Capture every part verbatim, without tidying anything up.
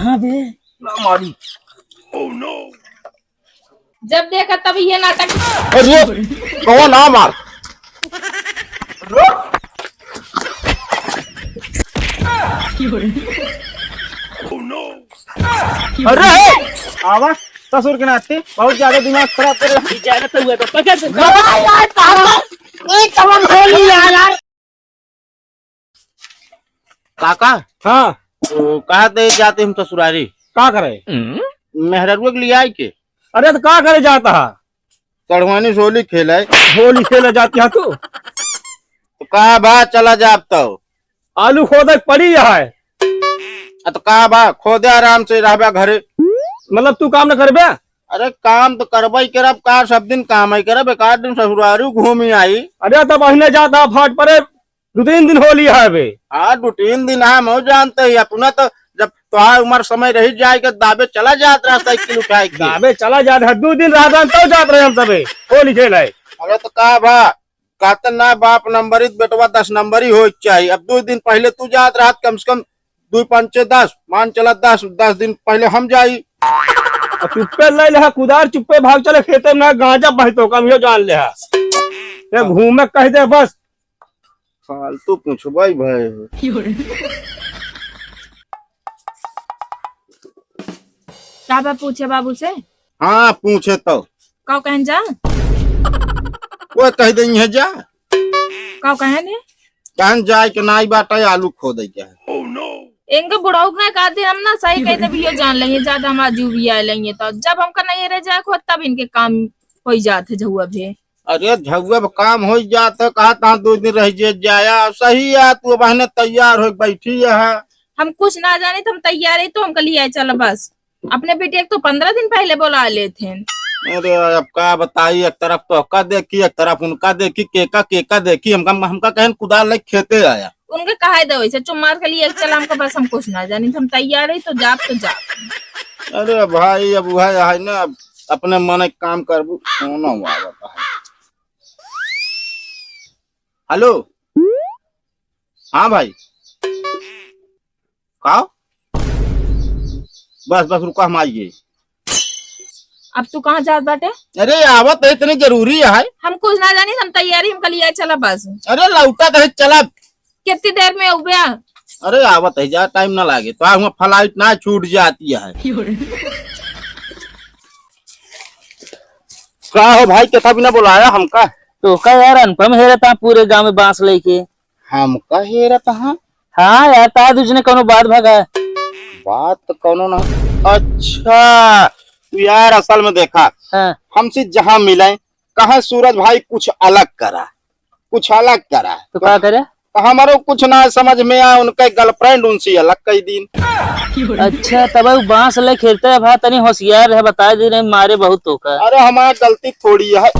हाँ बे। ना मारी। जब देखा तब ये नाटक। अरे, कौन आ मार? अरे, आवा, ससुर के नाती, बहुत ज्यादा दिमाग खराब कर रहे। ज्यादा तो हुआ तो पकड़ से। यार, यार, काका, ये कौन हो लिया यार? काका? हाँ। तो कहा थे जाते हम ससुरारी? का करे? मेहररुआ के लिए आई के? अरे तो का करे जाता है? चढ़वानी से होली खेले। होली खेले जाती है तू? तो का बा, चला जाब तो। आलू खोदे के पड़ी है। आ तो का बा, खोदे आराम से रहबे घरे। मतलब तू काम न करबे? अरे काम तो करबे ही करब, का सब दिन काम ही करब, एक आध दिन ससुरारी घूमी आई। अरे तब अहिने जाता फाट परे। दो तीन दिन होली है बे। हाँ, दो तीन दिन है, हम जानते ही। अपना तो जब तोहार उम्र समय रही जाए के दाबे चला जात रहा साइकिल उठाए के। दाबे चला जात है, दो दिन रह जान तब जात रहे हम सबे होली खेले। अरे तो का बा, कहते ना बाप नंबरी तो बेटवा दस नंबरी होए के चाहिए। अब दो दिन पहले तू जात रहा, कम से कम दो पंचे दस, मान चला दस, दस दिन पहले हम जाई। अब चुप्पे ले ले कुदार, चुप्पे भाग चले खेते में, गांजा बहतो कम यो जान ले। ये घूमे कह दे बस। फालतू पूछबाई भाई। का बा पूछे बाबू से? हाँ, पूछे तो। का कहन जा? वो कह दे है जा। का कहन है? कहन जाए के नाई बाटे, आलू खोदे के है। इनके बुढ़ऊ के ना कहते हम ना सही कहते भी ये जान लेंगे, ज्यादा हमारा जीव भी आ लेंगे तो जब हमका नहीं रह जाए खुद तब इनके काम हो जाते झुआ भी। अरे झउआ पे काम होइ जात है, कहा तहाँ दो दिन रह जे जाया। सही है, तू बहने तैयार होइ बैठी है। हम कुछ ना जानी, तो हम तैयार ही, तो हमका लियाए चल बस। अपने बिटिया के तो पन्द्रह दिन पहले बोला लेत हैं। अरे अब का बताई, एक तरफ तोहका देखी, एक तरफ उनका देखी, केका केका देखी। हमका हमका कहन कुदार लेके खेते आया। उनके कहा दे वैसे चुप मार के लिए चल, हमका बस हम कुछ ना जानी, तो हम तैयार ही, तो जाब तो जाब। अरे भाई अब वह है ना, अब अपने मन एक काम करबू, कौनो हुआ बता है। हेलो, हाँ भाई, का? बस बस रुका, हम आइए। अब तू कहाँ जात बाटे? अरे आवत है, इतनी जरूरी है। हम कुछ ना जानी, हम तैयारी, हम कल चला बस। अरे लौटा तो है, चला। कितनी देर में उबे? अरे आवत है, जा टाइम ना लागे, तो हुआ फ्लाइट ना छूट जाती है। का हो भाई, कैसा बिना बुलाया हमका? तो का यार, अनुपम हेरत हा पूरे गांव में बांस लेके। हमका हेरत हा? हाँ यार, ता दूजने कौनो बात भगा। बात तो कौनो ना। अच्छा, तू यार असल में देखा, हाँ। हमसे जहाँ मिले, कहा सूरज भाई कुछ अलग करा, कुछ अलग करा। तो का करे? तो हमारो कुछ ना समझ में आ, उनके गर्लफ्रेंड उनसे अलग कई दिन। अच्छा, तब उ बांस ले खेलते है भाई, तनी होशियार रहे, बता दे रहे, मारे बहुत तोका। अरे हमार गलती थोड़ी है।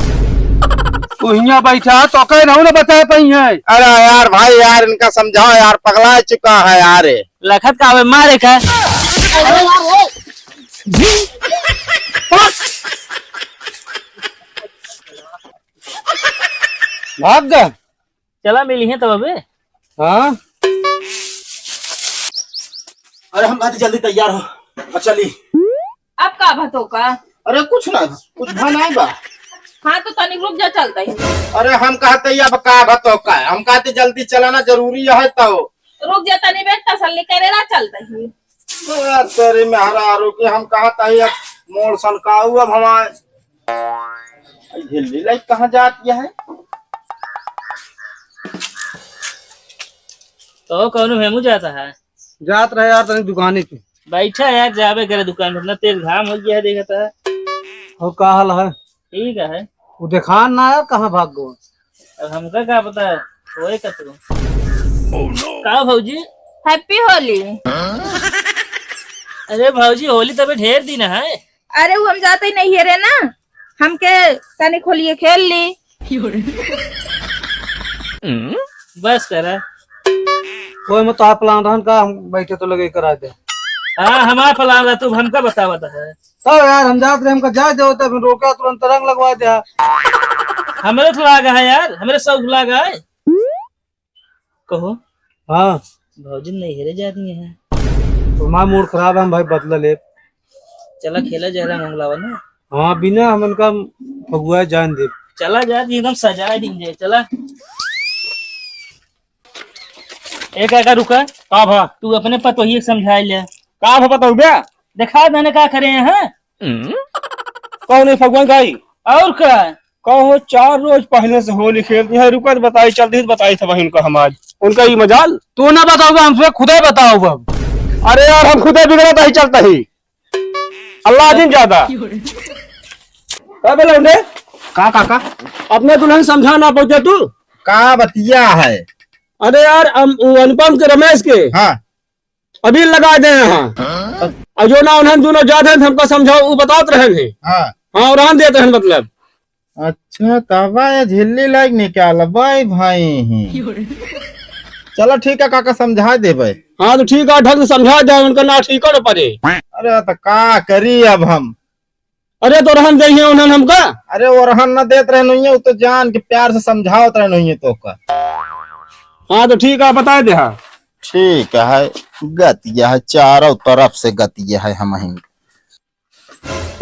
तू हियां बैठा, तो कहे ना, ना बता पाई है। अरे यार भाई यार, इनका समझाओ यार, पगला चुका है यार। लखत का हवे, मारे का। अरे यार, ए। भाग जा। चला मिली है तब अबे। हाँ? अरे हम बहुत जल्दी तैयार हो। अच्छा ली। अब का भा तोका? अरे कुछ ना, कुछ भा नहीं बा। हाँ तो तनी रुक जा, चलते ही। अरे हम कहते ही अब का भा तोका, हम कहते जल्दी चलाना जरूरी है तो। रुक जा तनी बेटा, तसल्ली करे ना, चलते ही। अरे तेरी मेहरारू की, हम कहते ही अब मोड़ सनकाऊ अब हमारे। ये लीला कहाँ जाती है? तो कौनो हेमू जाता है? जात रहे यार, तनी दुकानी पे। बैठा यार, जाबे करे दुकान पर, इतना तेज घाम हो गया है, देखता है। और का हाल है? ठीक है। वो देखान ना यार, कहाँ भाग गो? अब हमका का पता, होए कतरो। का भौजी? Happy होली। अरे भौजी, होली तबे ढेर दिन है। अरे वो हम जाते ही नहीं है रे ना, हमके तनी खोलिए खेल ली। बस करा। कोई मत आप plan रहन का, हम बैठे तो लगे करा दे। हाँ, हमारा plan रहा, तू हमका बतावत है। तब यार, हम जात रहे, हमका जाए दे होता, फिर रोका तुरंत रंग लगवा दे। हमरे तो लाग है यार, हमरे शौक लाग है। कहो। हाँ। भौजी नैहरे जा रही है। तो हमार मूड खराब है, हम भाई बदला लेब। चला खेला जहरा मंगलावा ना। हाँ, बिना हमन का फगुआ जान देब। चला जा जी, एकदम सजा दिन जाए, चला। ए काका रुका। का भा? तू अपने पतोहिए के समझाए ले। का भा पतोह बे? देखा जाने का करे हैं? कौन है फगुआ का ई? और का? कहो, चार रोज पहले से होली खेलती है, रुका तो बताई, चलती तो बताई था बहिन का हमार। उनका ई मजाल। तू ना बताओगे हमसे, खुदे बताओगे अब। अरे यार, हम खुदे बिगड़त ही चलता ही। अल्लाह दिन ज्यादा। का बोला उन्हें? का काका? अपने दुल्हन समझा ना पाते तू? का बतिया है? अरे यार, हम, वो अनुपम के, रमेश के हाँ। अबीर लगा दे हैं। हाँ। और जो ना उन्हें दोनों जात हैं, हमको समझाओ, वो बतात रहे हैं। हाँ। हाँ, और आन देते हैं मतलब। अच्छा, तबा ये झिल्ली लाइक निकाल, बाई भाई ही। चलो ठीक है काका, समझा देबे। हाँ, तो ठीक है, ढंग से समझा दे, उनका ना ठीक कर पड़े। अरे, तो का करी अब हम? अरे, तो रहन दे ही उन्हें हमका। अरे, वो रहन न देत रहे नहीं है, वो तो जान के प्यार से समझावत रहे नहीं है तो का। हाँ, तो ठीक है, बता दे, हाँ। ठीक है, गतिया है, चारों तरफ से गतिया है हम ही।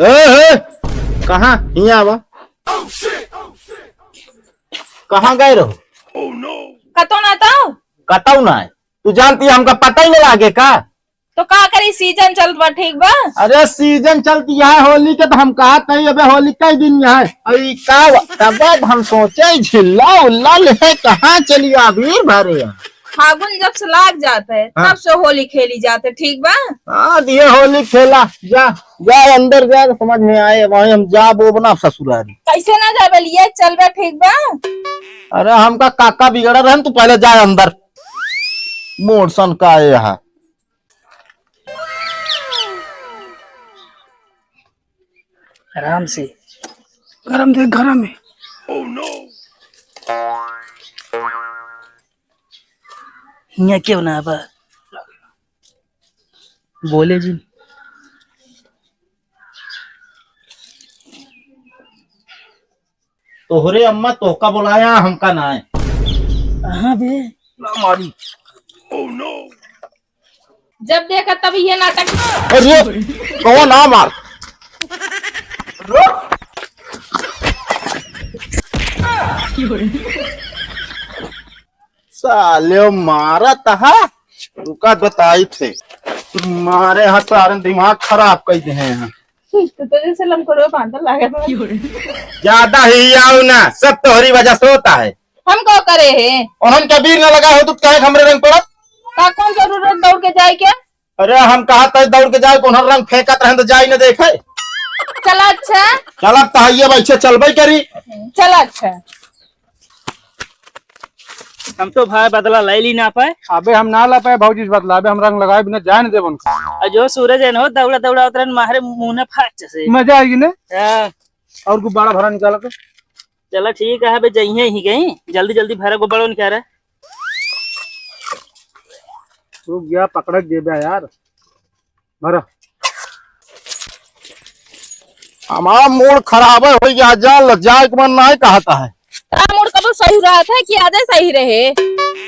ए, ए, कहाँ? हियाँ आवा। कहाँ गए रहो? कतौ ना तो। कतौ ना है। तू जानती है, हमका पता ही नहीं लागे का? तो का करी, सीजन चलत बा, ठीक बा? अरे, सीजन चलती है होली के, तो हम कहा तई अबे होली कई दिन है। अई का वा-, तब हम सोचे झिल्ला उल्ला ले कहाँ चली अबीर भरे हैं। फागुन जब से लाग जात है, हाँ। तब से होली खेली जात है, ठीक बा? हाँ, दिए होली खेला, जा, जा अंदर जा, तो समझ में आए, वहीं हम जा बोबना ससुरारी। कैसे ना जाबे लिए, चलबे, ठीक बा? अरे, हमका काका बिगड़ा रहन, तू पहले जा अंदर। मोड़सन का है यहाँ। आराम से। गरम देख, गरम है। हियाँ क्यों ना बा? बोले जी। तोहरे अम्मा तोहका बुलाया, हमका ना है। हाँ बे। ना मारी। जब देखा तब ये नाटक। अरे, कौन आ मार? साले मारत हा, रुका बताई थे। मारे हा सारे दिमाग खराब कर दे हैं। तो, तो जैसे लमकड़ो बांधल लागत बा। ज्यादा ही आओ ना, सब तोहरी वजह से होता है। हम का करे है? और हम क्या बीर ना लगा हो तो कहे हमरे रंग पड़त? का कौन जरूरत दौड़ के जाए के? अरे हम कहा तय दौड़ के जाए, कौन रंग फेंकत रहे तो जाई न देखे। चला अच्छा। चला तहिए बैठे चलबे करी। चला अच्छा। हम तो भाई बदला ले ली ना पाए। अबे हम ना ला पाए भौजी से बदला, अबे हम रंग लगाए बिना जाए न देबन। और जो सूरज है ना, दौड़ा दौड़ा उतरन मारे मुंह ने फाच से। मजा आएगी ने? हाँ। और गुब्बारा भरा निकाल के। चला ठीक है, अबे जइहे ही गई, जल्दी जल्दी भरा गुब्बारा निकाल रहा। रुक गया, पकड़ के देबे यार। भरा। हमारा मूड खराब है, हो गया, जान लग जाए के मन नहीं कहता है। तेरा मूड कब सही रहत है कि आजे सही रहे?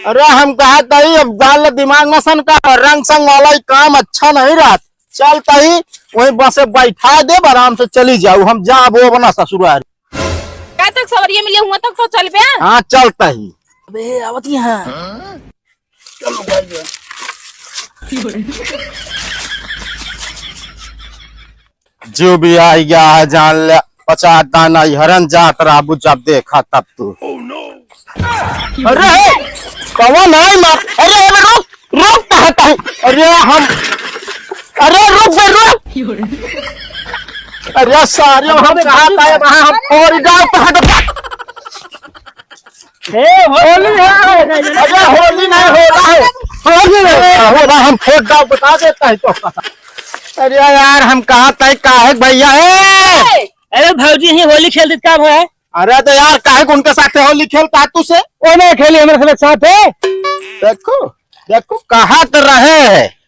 अरे हम कहत ही, अब जान ल दिमाग में सन का रंग संग वाला ही काम अच्छा नहीं रहत। चलता ही वहीं बसे बैठा दे, आराम से चली जाऊ, हम जाबो अपना ससुराल। का तक सवरिया मिले हुआ तक तो चल बे। हाँ, चलता ही। अबे आवत यहाँ। चलो भाई। जो भी आई गया है जान ले, पचास दाना हरन जात रहबू जब देखा तब तू। अरे कौन है मार? अरे अरे रुक रुक, कहता है। अरे हम, अरे रुक बे रुक। अरे सारे हम कहता है वहाँ हम और जाओ तो हट। हे, होली है। अरे होली नहीं, होला है। होली नहीं, होला, हम फोड़ डाल बता देता है तो। अरे यार हम कहता है काहे भैया है? अरे भौजी ही होली खेल देत का भय? अरे तो यार काहे को उनके साथ होली खेलता है तू से? वो नहीं खेली हमारे साथ है। देखो देखो कहा तो रहे है।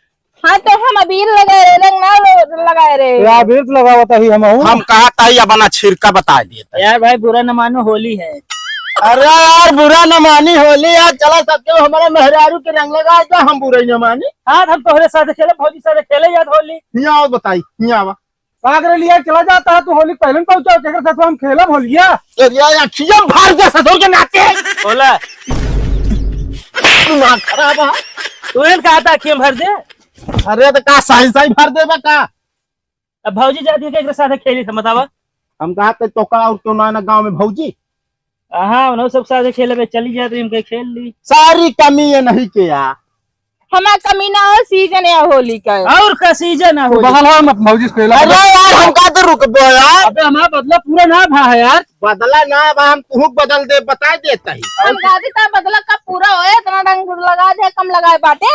हाँ तो हम अबीर लगाए रहे, रंग ना लो- लगाए रहे। ये अबीर तो लगावत ही हम। हम कहा ताई अपना छिड़का बता दिए थे। यार भाई बुरा न मानो, होली है। अरे यार, बुरा न मानी, होली यार, चला सबके हमारे मेहरारू के रंग लगा दे, हम बुरा ही न मानी। हाँ, हम तोहरे साथ खेले, भौजी साथ खेले यार होली। हियाँ आओ बताई, हियाँ आवा। का करे लिया, चला जाता है, तू होली पहले न पहुंचा, केकर साथ हम खेलब होलिया? अरे यार, अखिया भर दे ससुर के नाते। बोला। दिमाग खराब है। तू एन कहा था अखिया भर दे? अरे तो का सही सही भर देबा का? अब भौजी जाती है, केकरे साथे खेली से बतावा? हम कहा थे तो का और क्यों ना, ना गाँव में भौजी? हाँ, उन्हों सब साथे खेले में चली जाती, हम कहीं खेल ली। सारी कमी ये नहीं के यार। हमार कमी ना हो, सीजन है होली का। और का सीजन है तू होली? बगल हो, हम भौजी से खेला। अरे यार, हम का तो रुक दो यार। अबे हमारा बदला पूरा ना भा है यार। बदला ना बा, हम तुहू बदल दे, बता देता ही। हम गादी ता बदला कब पूरा होए, इतना रंग लगा दे, कम लगाए बाटे।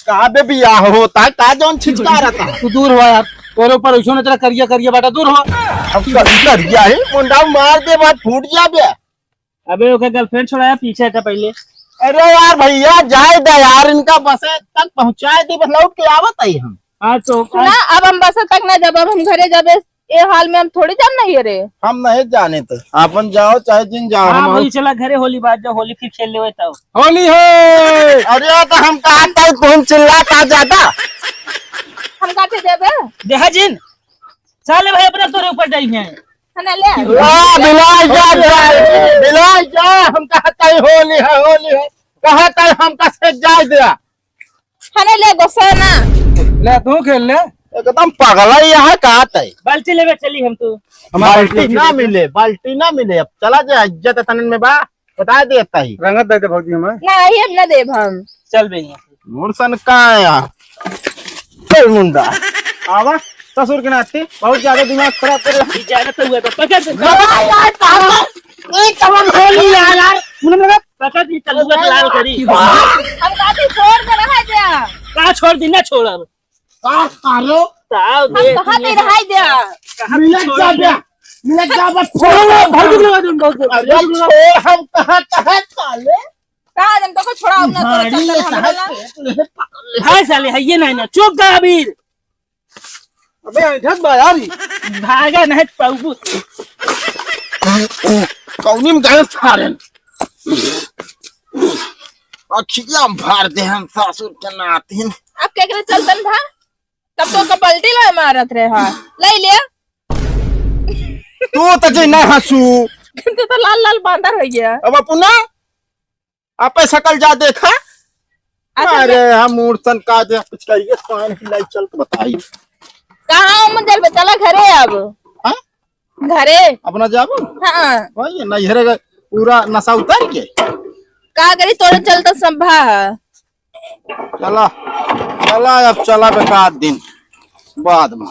का बे बियाह होता है, का जौन छिचका रहता है? तू दूर हो यार, तोरे ऊपर ऐसो ना तेरा करिया करिया बाटा, दूर हो। अब कभी करिया है, मुंडा मार दे, बात फूट जाबे। अबे ओकर गर्लफ्रेंड छोड़ाया, पीछे हटा पहले। अरे यार भैया, जाए दे यार, इनका बसे तक पहुँचाए दे, बस लौट के आवत आई हम। हाँ तो सुना, अब हम बसे तक ना जब, अब हम घरे जाबे, ए हाल में हम थोड़ी जाब नहीं रे। हम नहीं जाने तो, अपन जाओ चाहे जिन जाओ, हाँ हम भाई, चला घरे होली बाद जाओ, होली फिर खेल लेवे तब। होली है। अरे तो हम कहा था, तुम चिल्लाता ज्यादा। हम काटे देबे? देहा जिन, साले भाई अपना तोरे ऊपर डाई है। है ना, ले। आ, बिलाय जा, जा, बिलाय जा, हम कहा था होली है, होली है, कहा था हमका से जाए दिया। है ना, ले, गुस्सा ना। ले, तू खेल ले। एकदम पगला ही है, कहा था। बाल्टी लेवे चली हम तो। हमारा बाल्टी बाल्टी ना लेके मिले, बाल्टी ना मिले, अब चला जा, इज्जत तनन में बा। बता देता ही। रंगत दे दे भौजी हमें। नाही, अब ना देब हम। चल बे यहाँ से। मोर सन का आया? चल मुंडा। आवा, ससुर के नाती, बहुत ज्यादा दिमाग खराब कर रहे। ये ज्यादा तो हुआ था, पकड़ से। बड़ा यार, तारा, ये कमन होली यार, यार। मुंडा लगा। पकड़ ये तलुआ के लाल करी। हम काफी छोड़ दे रहा है क्या? कहाँ छोड़ दी, ना छोड़ अब। का सालो? ताव हम दे कहाँ दिए दे रहाई द्या? कहाँ मिलत छोड़ जा दिया? बे, मिलत जा बे, छोड़। अरे छोड़, हम कहाँ, कहाँ साले? का जन तो को छोड़ा, हम ना तोरा भारी चक्कर ये में हम साहब बोला। पेट में पकड़ ले। हाय साले, है ये नहीं ना, चुप जा अबीर। अबे ऐठत बा यार ई। भागा नहीं पाऊबू। कौनी में गए सारे? अखिया में फाड़ दे हम सासुर के नातिन। अब केकरे चलतन भा? तब तो का पलटी ला मारत रहे हा। ले ले। तू तो जे ना हंसू। तू तो लाल लाल बांदर हो गया। अब अपना आपे सकल जा देखा। अच्छा, अरे हम मूड सन का दे कुछ करिए, पान हिलाई चल के बताई। कहाँ हम जल चला घरे अब। हाँ? घरे। अपना जाबो? हाँ। वही नैहरे का पूरा नशा उतर के। का करी, तोरे चलता संभा है। चला, चला, अब चला बेकार दिन बाद में।